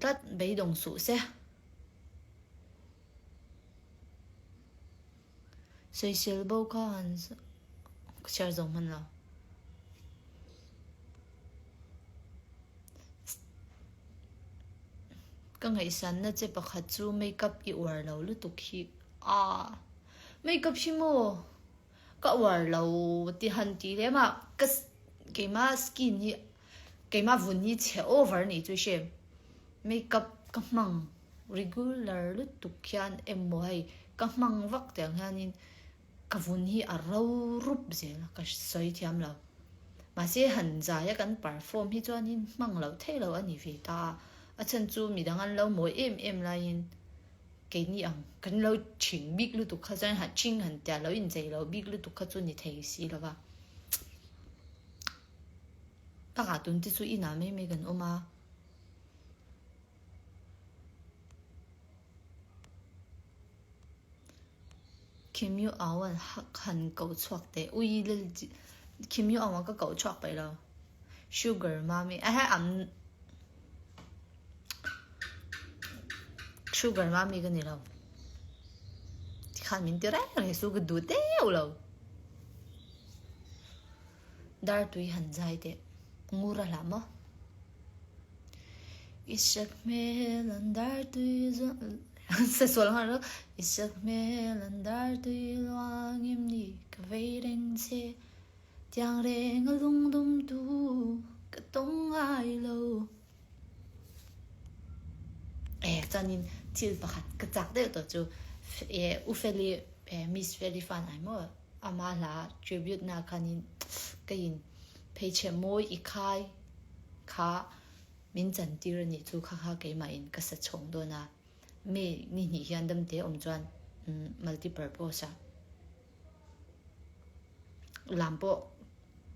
tlat, beidawng suh se. Sawisel bo kha han chhiar zo hman lo. Ka ngaihsanna che pakhat chu makeup i uar lo lutuk hi a makeup hi maw ka uar lo ti han ti lem a ka keimah skin hi keimah vun hi chhe over nih chu i hre makeup ka hmang regular lutuk hian emaw hei ka hmang vak tiang hianin Ka vun hi a ro rup zel a, ka sawi thiam lo. Mahse han zai a kan perform hi chuanin hmang loh theih loh a ni ve ta a, a chhan chu midang an lo mawi em em laiin keini ang kan lo ching bik lutuk kha chuan han ching han tia lo inchei lo bik lutuk kha chu ni thei si lo va. Takah tun te chu inah mai mai kan awm a. Kim Yu Awan han koh chhuak teh ui Kim Yu Awan ka koh chhuak paih lo Sugar Mami a he am Sugar Mami ka ni lo tikhan min ti reng reng su ka duh deuh lo Dar tui han zai teh ngur a hlah maw I sak hmel an dar tui Sa sual nghal rawh. I sak hmel an dar tui luang em ni ka vei reng che. Tiang reng a lungdum tu ka tawng ngai lo. Eh chuanin thil pakhat ka chak deuh tawh chu eh U Feli eh Miss Feli fan ai maw ama hla tribute na khanin ka in pheichhe mawi i khai kha Min chantir a nih chu kha kha keimahin ka sa chhawng dawn a, mi ni hnih hian damte awm chuan multi purpose ah lam pawh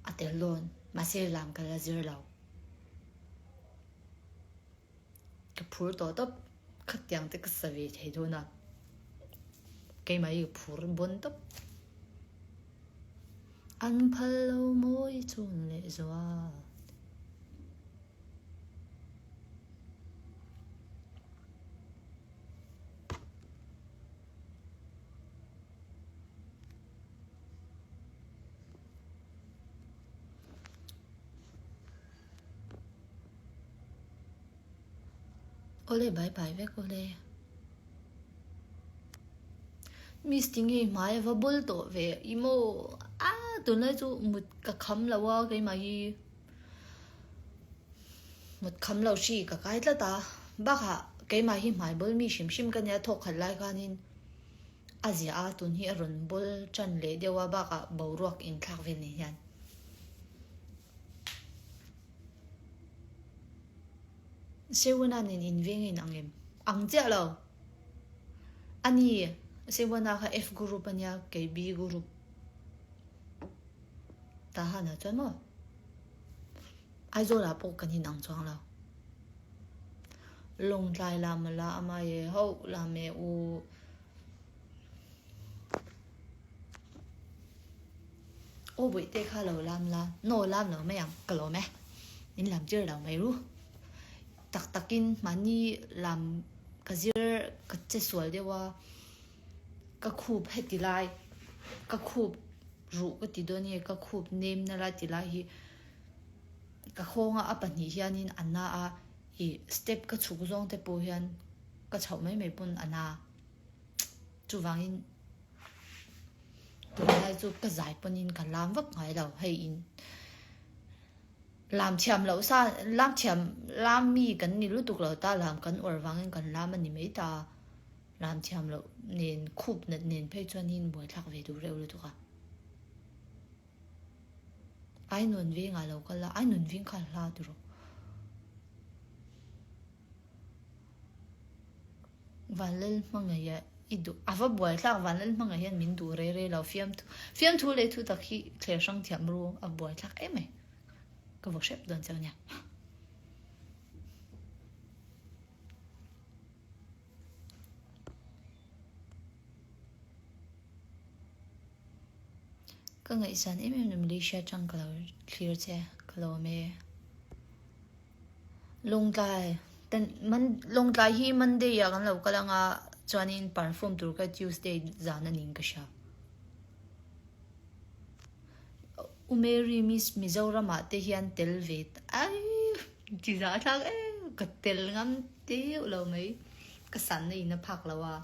a tel dawn mahse lam ka la zir lo. Ka phur tawh tawp khatiang te ka sa ve thei dawn a, keimah hi ka phur bawn tawp. An phal lo mawi chun leh zual. Awle bye bye vek awle. Miss tinge i hmai a va bawl tawh ve i maw a tunlai chu mut ka kham lo a keimah hi mut kham lo hri ka kai tlat a bakah keimah hi hmai bawl mi hrim hrim ka nia thawk khat lai khanin a ziah a tun hi a rawn bawl tan leh deuh a bakah boruak inthlak vel ni hian. Sewuna nen in veng in ang em? Ang chiah lo. A ni, Sewuna kha F group a nia, kei B group. Tahan ah chuan maw? Aizawl ah pawh kan in ang chuang lo. Lawngtlai lam a la ama ye ho lam e u. Aw bawihte kha lo lam la, no lam lo mai ang, ka lawm e. Min lam tir lo mai ru. Tak takin mahni lam ka zir ka che sual deuh a, ka khup heti lai, ka khup ruh ka ti dawn nge ka khup nem na lai ti lai hi ka khawnga a pahnih hianin a na a, ih step ka chhuk zawng te pawh hian ka chhoh mai mai pawn a na. Chuvangin tunlai chu ka zai pawnin ka lam vak ngai lo hei in lam thiam loh sa lam thiam lam mi kan ni lutuk lo ta lam kan uar vangin kan lam a ni mai ta lam thiam loh nen khup nat nen phei chuanin buaithlak ve duh reuh lutuk a Ainawn vengah lo kal a Ainawn veng kha a hla tiraw. Vanlal hmangaih a i duh a va buai thlak Vanlal hmangaih hian min duh rei rei lo fiamthu fiamthu leh thu tak hi thler hrang thiam ru a buai thlak em mai ka vaw hrep dawn cheu nia. Ka ngaihsan em em na Malaysia atang ka lo thlir che ka lawm e. Lawngtlai. Lawngtlai hi Monday ah kan lo kal anga chuanin perform tur kha Tuesday zan a niin ka hria. U Mary Miss Mizoram ah te hian tel ve ai ti zah thlak e ka tel ngam deuh lo mai ka san na in a phak lo a.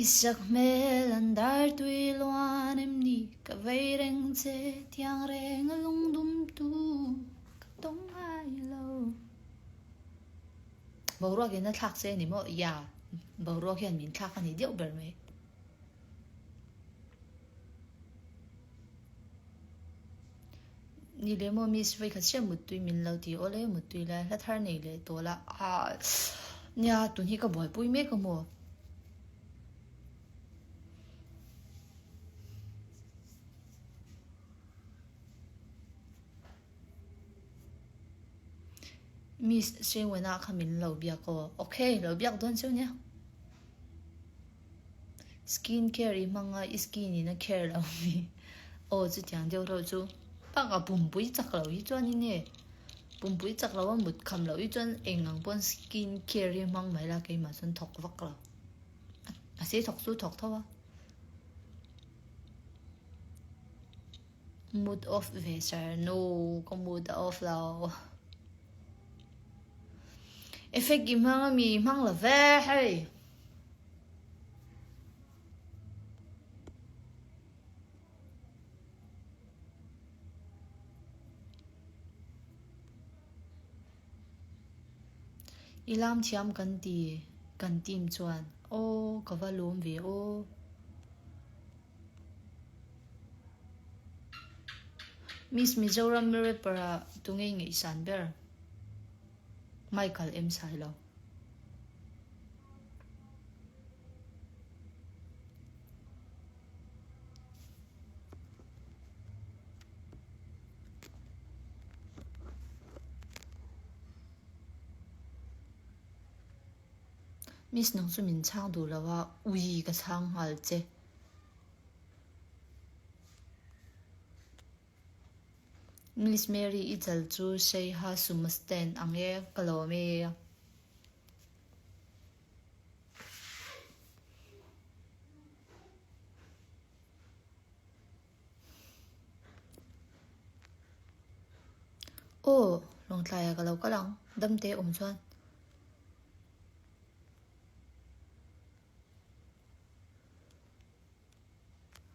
I sak hmel an dar tui luan em ni ka vei reng che thiang reng a lungdum tu ka tawng ngai lo. Boruak in a thlak che a ni maw? Ya, boruak hian min thlak a ni deuh ber mai. Ni leh maw miss vawikhat chiah muttui min lo ti awl e muttui lai hla thar nei leh tawh la ah nia tun hi ka buaipui mek a maw. Miss Sewena kha min lo biak aw ok lo biak dawn cheu nia. Skin care i hmang a, i skin in a care lo mi? Aw chutiang deuh reuh chu bak a pumpui chak lo hi chuan in e pumpui chak lo a mut kham loh hi chuan eng ang pawn skin care hi hmang mai la keimah chuan thawk vak lo mahse thawk chu thawk tho a mood off ve sir no ka mood a off lo effect i hmang a mi hmang lo ve hei. I lam thiam kan ti kan team chuan aw ka va lawm ve aw. Miss Mizoram rapper ah tunge i ngaihsan ber? Michael M Sailo. Miss nang chu min chhang duh lo a, ui ka chhang nghal che. Miss Mary i chal chu Seiha sumo stand ang e, ka lawm e. Aw, Lawngtlaiah ka lo kal ang, damte awm chuan.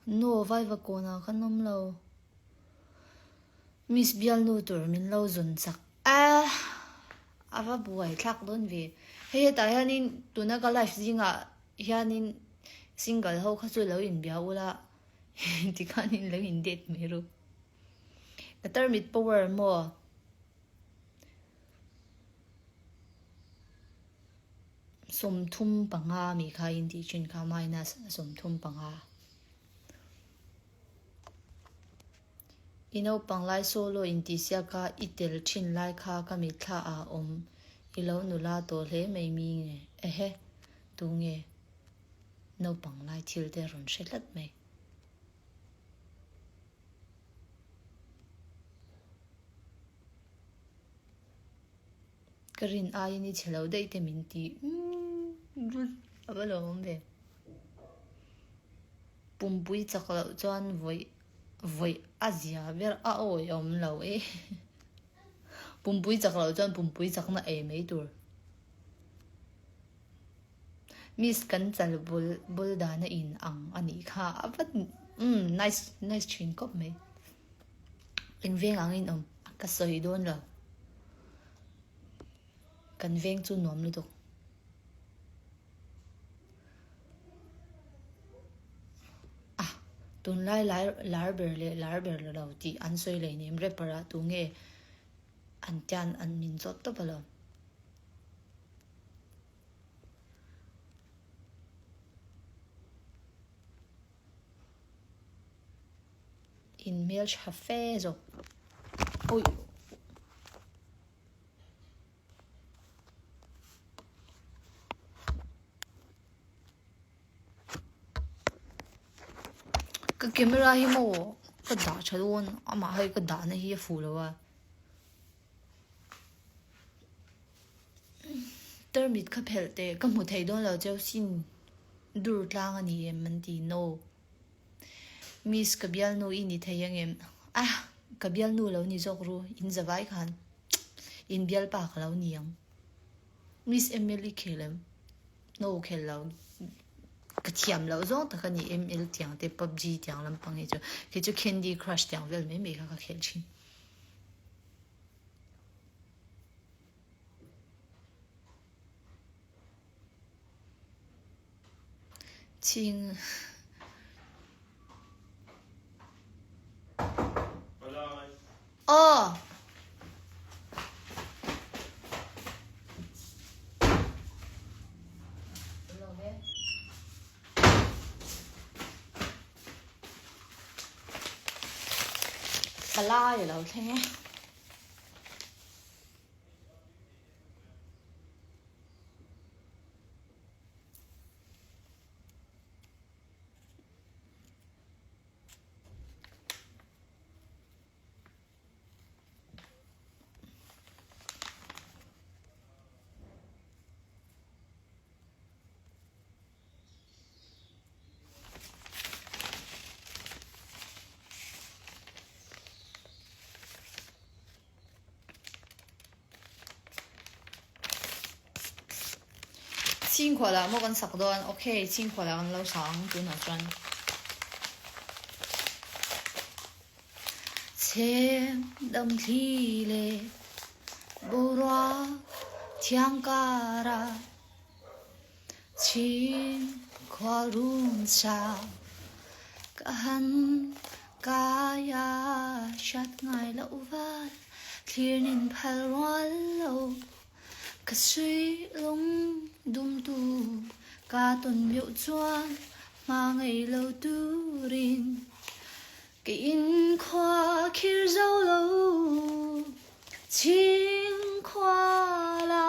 No, vaiva kawnah khan awm lo. Miss bialnu tur min lo zawn chak a, a va buai thlak dawn ve. Hei hetah hianin tuna ka life zingah hianin single ho kha chu lo inbia ula tikhanin lo in date mai ru. Ka tarmit power maw? 35 mi kha in tih thin kha minus 35. I naupang lai solo intihsiak kha i tel thin lai kha ka mitthla ah awm i lo nula tawh hle mai mi nge ehe tunge naupang lai thil te rawn hre tlat mai. Ka rin aiin i chhe lo daih te min ti a va lo awm ve. Pumpui chak loh chuan vawi vawi a zia ber a awi awm lo e. Pumpui chak loh chuan pumpui chakna ei mai tur. Miss kan chal bul bul dana in ang a nih kha a va umm nice nice thin khawp mai. Eng veng angin awm ka sawi dawn lo. Kan veng chu nuam lutuk. Ah, tunlai lai lar ber leh lar ber lo tih an sawi leh nem rapper ah tunge an tian an min zawt tawp alawm. In hmel tha fe zawk. Ui. Ka camera hi maw ka dah tha dawn amah hei ka dahna hi a fuh lo a. Tarmit kha phelh teh ka hmu thei dawn lo cheu sin dur tlang a ni em an ti no. Miss ka bialnu i ni thei ang em? Ah ka bialnu lo ni zawk ru in zavai khan in bialpa ka lo ni ang. Miss ML i khel em? No khel lo ka thiam loh zawng tak a ni ML tiang te PUBG tiang lampang hi chu kei chu Candy Crush tiang vel mai mai kha ka khel thin. Ching. Aw. Palai a lo thleng e. Chhingkhual ah maw kan sak dawn? Ok, chhingkhual ah kan lo sa ang tunah chuan. Chheng dam thli leh boruak thiang karah Chhingkhual rum sa ka han kai a hriat ngai loh val thlir nin phal rual lo ka suih lung dum tu ka tawn meuh chuan hma ngei lo turin ka inkhua khir zo lo Chhingkhual a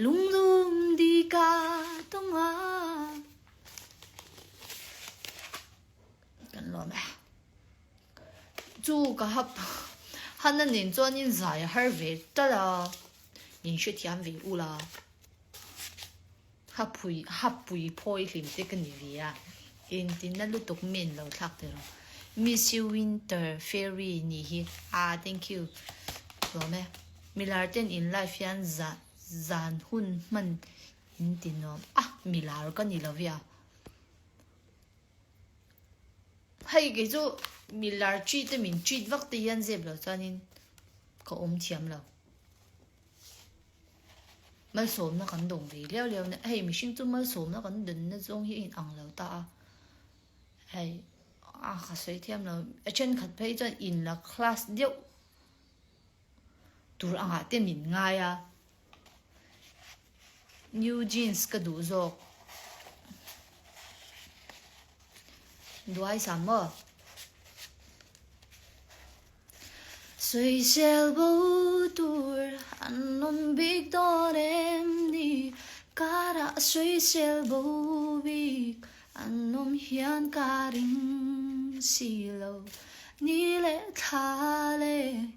Lungdum di ka tawng a. Kan lawm e. Chu ka hap Hana nen chuan in zai a har ve tal a, in hrethiam ve u la. Hapui hapui phawi hlim te ka ni ve a, engtin na lutuk men lo thlak teh rawh. Miss you winter fairy nih hi ah thank you lawm e. Milar ten in life hian zan hun hman in ti nuam a, milar ka ni lo via. Hei kei chu milar treat te min treat vak te hian zep lo chuanin ka awm thiam lo. Malsawmna kan dawng ve liau liau na, hei mihring chu malsawmna kan dawnna zawng hi a inang lo ta a, hei a ka sawi thiam lo, a thenkhat phei chuan inla class deuh. Tur angah te min ngai a. New jeans ka duh zawk. Duai sam maw? Sawisel bo tur an awm bik dawn em ni? Karah sawisel bo bik an awm hian ka ring si lo. Ni leh thla leh.